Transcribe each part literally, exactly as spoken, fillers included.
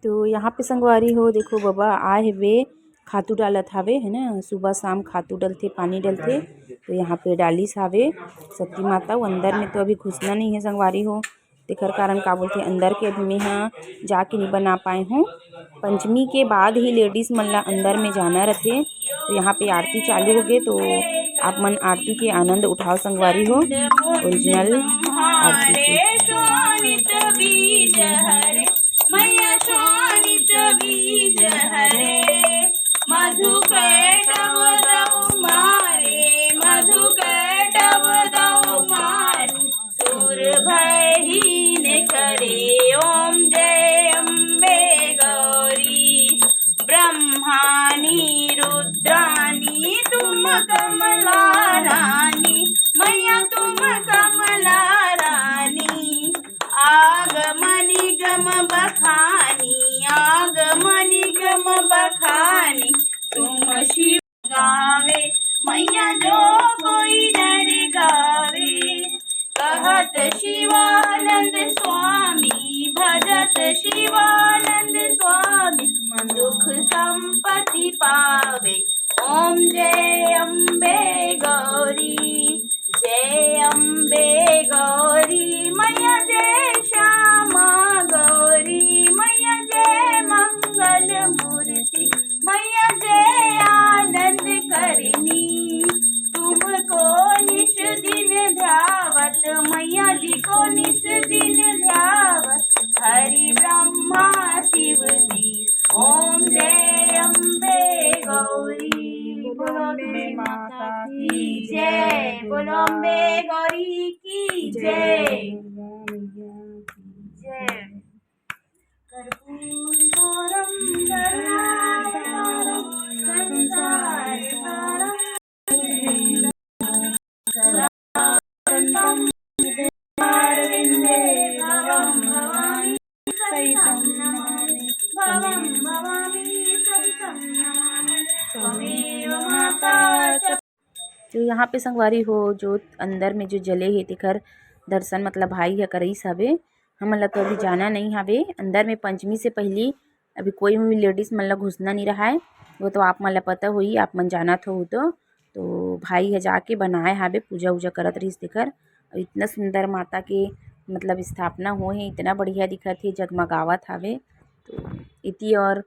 तो यहाँ पे संगवारी हो, देखो बबा आए हवे, खातू डालत हावे, है ना, सुबह शाम खातू डलथे, पानी डलथे। तो यहाँ पे डालिस हावे सती माता, वो अंदर में तो अभी घुसना नहीं है संगवारी हो, तेखर कारण का बोलथे अंदर के अभी मैं ह जाके नहीं बना पाए हूँ। पंचमी के बाद ही लेडीज मन ला अंदर में जाना रथे। तो यहाँ पे आरती चालू हो गए, तो आप मन आरती के आनंद उठाओ संगवारी हो, ओरिजिनल आरती के। शोणित बीज हरे, मैया शोणित बीज हरे, मधु कैटव दौ मारे, मधु कैटव दौ मारे, सुर भय हीन करे। ओम जय अम्बे गौरी, ब्रह्माणी रुद्राणी तुम कमला रानी, मैया तुम कमला रानी। आगम निगम बखानी, आगम निगम बखानी, तुम शिव गावे, मैया जो कोई नर गावे। कहत शिवानंद स्वामी, भजत शिवानंद स्वामी, सुख संपत्ति पावे। ओम जय अम्बे गौरी, जय अम्बे गौरी, मैया जय श्यामा गौरी, मैया जय मंगल मूर्ति, मैया जय आनंद करनी। तुमको निस दिन ध्यावत, मैया जी को निस दिन ध्यावत, हरि ब्रह्मा शिव जी। ओम जय अम्बे गौरी, बोलो अम्बे माता की जय, बोलो अम्बे गौरी की जय। जय। कर्पूर गौरम करुणावतारम संसार सारम सदा वसंतम हृदयारविंदे भवम भवानी सहितम नमामि। भवम भवानी सहितम नमामि। त्वमेव माता च तो यहाँ पे संगवारी हो, जो अंदर में जो जले हे, तेकर दर्शन मतलब भाई ह करइस हवे। हमन ला तो अभी जाना नहीं हवे अंदर में। पंचमी से पहली अभी कोई भी लेडीज मन ला घुसना नहीं रहा है, वो तो आप मन ला पता होई, आप मन जानत हो तो। तो भाई ह जाके बनाए हावे, पूजा उजा करत रहिस तेकर। और इतना सुंदर माता के मतलब स्थापना हो हे, इतना बढ़िया दिखत हे, जगमगावत हावे। तो इति और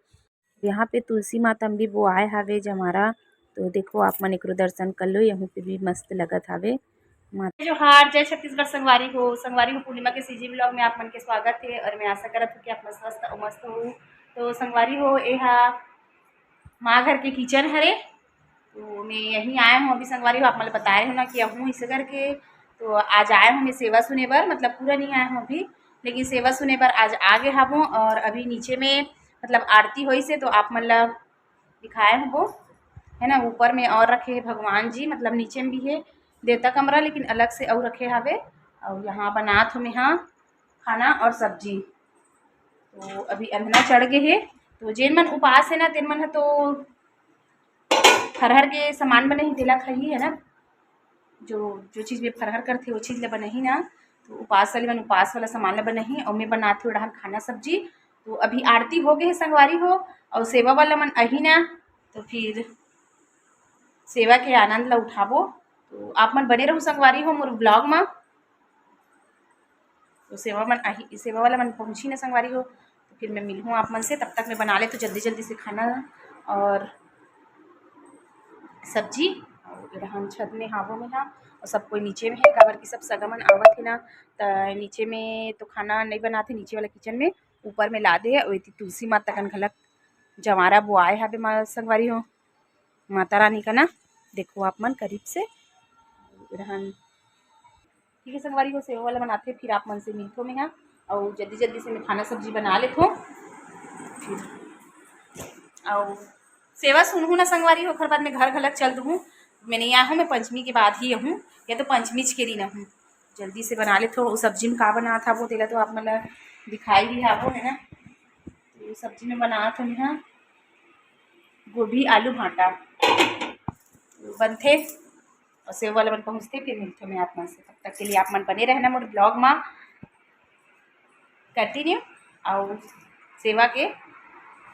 यहाँ पे तुलसी माता भी बोआए हावे जमारा। तो देखो, आप मन एकरो दर्शन कर लो, यहूँ पे भी मस्त लगत हावे माता। जोहार, जय छत्तीसगढ़ संगवारी हो। संगवारी हो, पूर्णिमा के सीजी ब्लॉग में आप मन के स्वागत है और मैं आशा करत हूँ कि आप मन स्वस्थ और मस्त हो। तो संगवारी हो, एहा माँ घर के किचन हरे। तो मैं यहीं आए हूँ अभी संगवारी हो, आप मन ल बताए हूँ ना कि आहूँ इसे करके। तो आज आए हूँ मैं सेवा सुने बर, मतलब पूरा नहीं आए हूँ अभी, लेकिन सेवा सुने बर आज आ गए हवों। और अभी नीचे में मतलब आरती होइस हे, तो आप मन ला दिखाए हूँ वो, है ना। ऊपर में और रखे हे भगवान जी, मतलब नीचे में भी हे देवता कमरा, लेकिन अलग से और रखे हवे। और यहाँ बनात हूँ मैं, हाँ, खाना और सब्जी। तो अभी अंधना चढ़ गए हे, तो जेन मन उपास है ना, तेन मन ह तो फरहर के सामान बनाही, तेला खाही, है ना। जो, जो चीज में फरहर करथे, वो चीज ला बनाही ना। तो उपास वाले मन उपास वाला सामान ला बनाही, और मैं बनात हूँ डहर खाना सब्जी। तो अभी आरती हो गए हे संगवारी हो, और सेवा वाला मन आही ना, तो फिर सेवा के आनंद ला उठाबो। तो आप मन बने रहू संगवारी हो मोर ब्लॉग मा। तो सेवा मन आही, सेवा वाला मन पहुँची ना संगवारी हो, तो फिर मैं मिलहूँ आप मन से। तब तक मैं बना ले तो जल्दी जल्दी से खाना और सब्जी। और इधर हम छत में हावो में हा, और सब कोई नीचे में है, काबर कि सब सगा मन आवत है ना, त नीचे में तो खाना नहीं बनाते, नीचे वाला किचन में, ऊपर में ला दे। और एती तुलसी माता कन घलक जवारा बोआए हावे मा संगवारी हो, माता रानी का ना। देखो आप मन करीब से रहन। ठीक है संगवारी हो, सेवा वाला बनाते, फिर आप मन से मिलथो मैं हा। और जल्दी जल्दी से मैं खाना सब्जी बना लेथो, फिर और सेवा सुनहूँ ना संगवारी हो, ओखर बाद मैं घर घलक चल दूँ। मैं नहीं आहूँ, मैं पंचमी के बाद ही आहूँ, या तो पंचमी के दिन आहूँ। जल्दी से बना लेथो। वो सब्जी में का बनात हावो, तेला तो आप मन ला दिखाई भी हावो, है ना। तो ये सब्जी में बनात हूँ मैं हा गोभी आलू भांटा बनथे, और सेव वाला मन पहुँचथे, फिर मिलथे मैं आप मन से। तब तक के लिए आप मन बने रहना मोर ब्लॉग मा कंटिन्यू। और सेवा के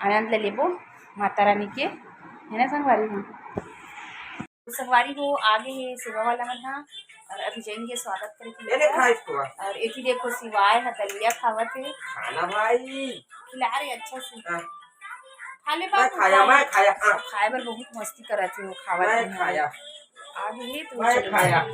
आनंद ले लेबो माता रानी के, है ना संगवारी हो? संगवारी हो, आगे हे सेवा वाला मन ह, और अभी जाएंगे स्वागत करे के लिए। खाए इसको। और एती देखो शिवाय ह दलिया खावत हे। खाना भाई। खिला रे अच्छा से। हाँ। खा ले मैं बाबू, खाया, खा ले। मैं खाया, हाँ। खाए बर बहुत मस्ती करत हे वो, खावत मैं हे। खाया। आगे हे तो मैं चलो। खाया।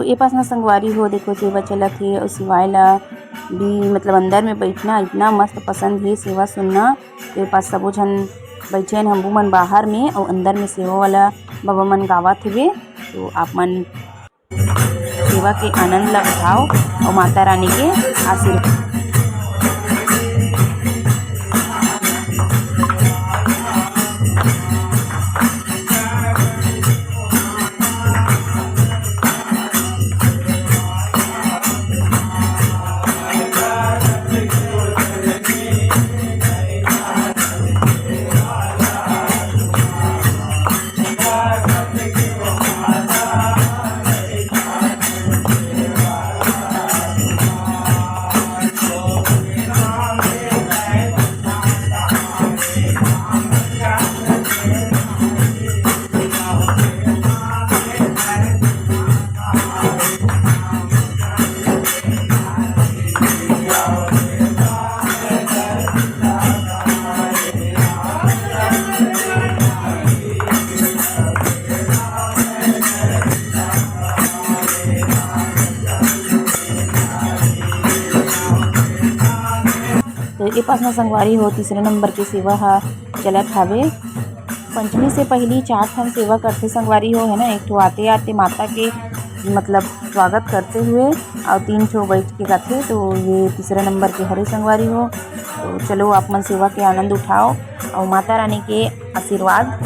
तो ए पास ना संगवारी हो, देखो सेवा चलत हे अउ सेवाए ला भी मतलब अंदर में बैठना इतना मस्त पसंद हे, सेवा सुनना। तो ए पास सबो झन बैठे हन, हमू मन बाहर में अउ अंदर में सेवा वाला बाबा मन गावत हेबे। तो आप मन सेवा के आनंद ला उठाओ अउ माता रानी के आशीर्वाद। तो ए पास में संगवारी हो, तीसरे नंबर के सेवा ह चलत हावे। पंचमी से पहिली चार ठन सेवा करथे संगवारी हो, है ना। एक ठो आते आते माता के मतलब स्वागत करते हुए, और तीन ठो बैठ के करथे। तो ये तीसरे नंबर के हरे संगवारी हो। तो चलो आप मन सेवा के आनंद उठाओ और माता रानी के आशीर्वाद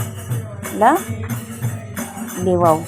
ला लेवव।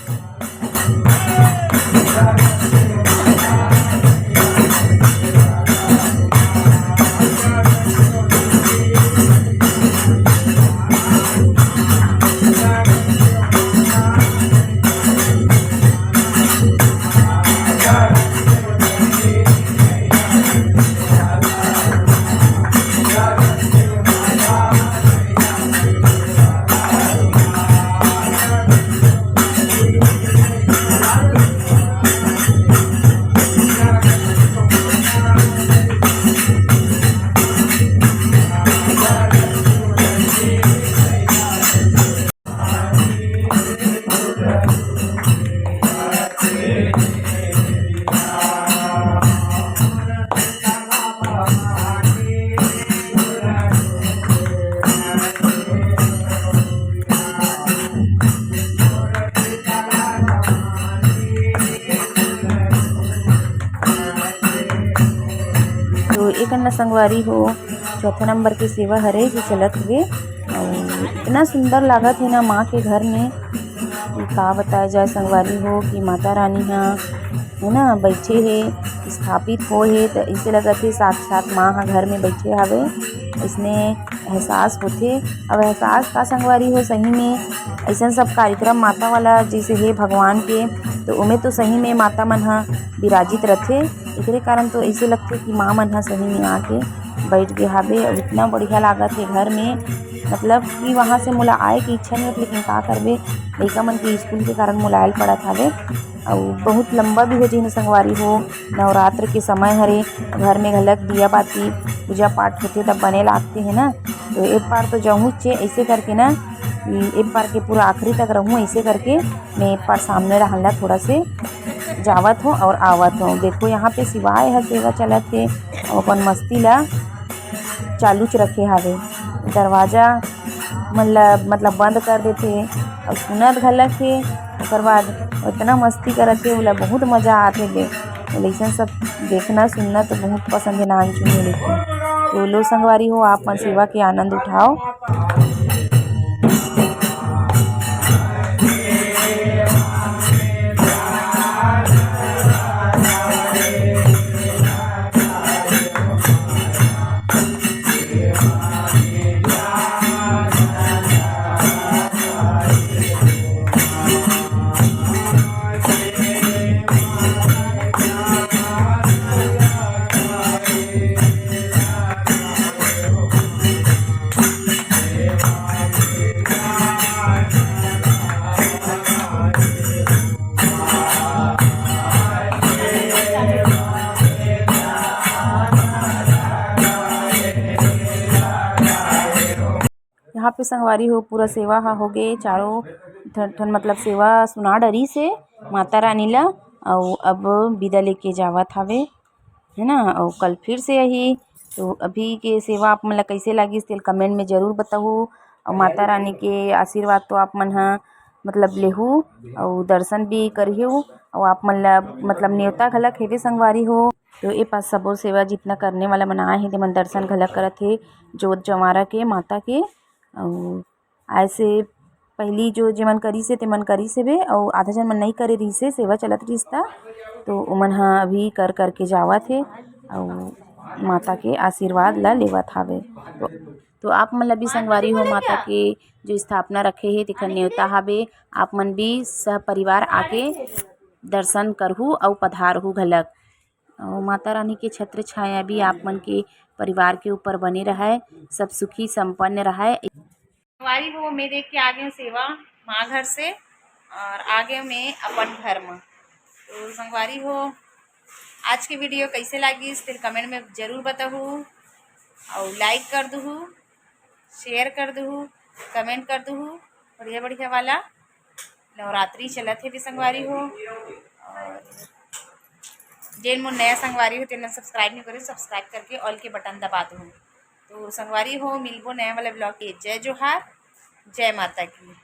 तो एक अन्ना संगवारी हो, चौथा नंबर के सेवा हरे जो चलत हुए, अउ इतना सुंदर लागत हे ना माँ के घर में, कि का बताया जाए संगवारी हो, कि माता रानी हा, है ना, बैठे हे, स्थापित हो हे, त इसे लगत हे साक्षात माँ हा घर में बैठे हावे, इसने एहसास होथे। अब एहसास का संगवारी हो, सही में ऐसन सब कार्यक्रम माता वाला जैसे हे भगवान के, तो ओमे तो सही में माता मन हा विराजित रथे। एकरे कारण तो ऐसे लगथे कि माँ मन हा सही में आके बैठ गे हावे। अब इतना बढ़िया लागत हे घर में, मतलब कि वहाँ से मोला आए के इच्छा नहीं होत, लेकिन का करबे, लइका मन के स्कूल के कारण मोला आयल पड़त हावे। अउ बहुत लंबा भी हो जही संगवारी हो, नवरात्र के समय हरे, घर में घलक दिया बाती पूजा पाठ होथे तब बने लागथे है ना। तो एक बार तो जहूँ चे ऐसे करके ना, एक बार के पूरा आखिरी तक रहूँ, ऐसे करके मैं एक बार सामने रहला थोड़ा से जावत हो और आवत हो। देखो यहाँ पे सिवाय ह सेवा चलत हे, अपन मस्ती ला चालूच रखे हावे। दरवाजा मन ला मतलब बंद कर देथे और सुनत घलक हे। ओकर बाद इतना मस्ती करत हे, ओला बहुत मजा आथे बे। ओला अइसन सब देखना सुनना तो बहुत पसंद हे नानचुन हे लेकिन। तो लो संगवारी हो, आप मन सेवा के आनंद उठाओ। यहाँ पे संगवारी हो पूरा सेवा हा होगे, चारों ठन, ठन मतलब सेवा सुना डरिस हे माता रानी ला। अउ अब बिदा लेके जावत हावे, है ना। अउ कल फिर से आही। तो अभी के सेवा आप मन ला कइसे लागिस, तेल comment में जरूर बताहू। अउ माता रानी के आशीर्वाद तो आप मन ह मतलब लेहू, अउ दर्शन भी करिहू, अउ आप मन ला मतलब नेवता घलक हेवे संगवारी हो। तो ए पास सबो सेवा जितना करने वाला मन आए हे, तेमन दर्शन घलक करत हे जोत जवारा के, माता के। अउ आए से पहिली जो जेमन करिस हे, तेमन करिस हेबे, अउ आधा झन मन नइ करे रिहिस हे, सेवा चलत रिहिस त, तो ओमन ह अभी कर करके जावत हे, अउ माता के आशीर्वाद ला लेवत हावे। तो, तो आप मन ला भी संगवारी हो, माता के जो स्थापना रखे हे, तेखर नेवता हावे, आप मन भी सह परिवार आके दर्शन करहू अउ पधारहू घलक। अउ माता रानी के छत्र छाया भी आप मन के परिवार के ऊपर बने रहय, सब सुखी संपन्न रहय। संगवारी हो, मैं देख के आ गए हूँ सेवा माँ घर से और आ गए मैं अपन घर में। तो संगवारी हो, आज के video कैसे लागिस, तेल comment में जरूर बताहू, और like कर दूहू, share कर दूहू, comment कर दूहू, बढ़िया बढ़िया वाला। नवरात्रि चलत हे भी संगवारी हो, और जेन मोर नया संगवारी हो, तेन मन subscribe नहीं करे, subscribe करके all के button दबा दो। तो संगवारी हो, मिलबो नया वाला vlog के। जय जोहार, जय माता की।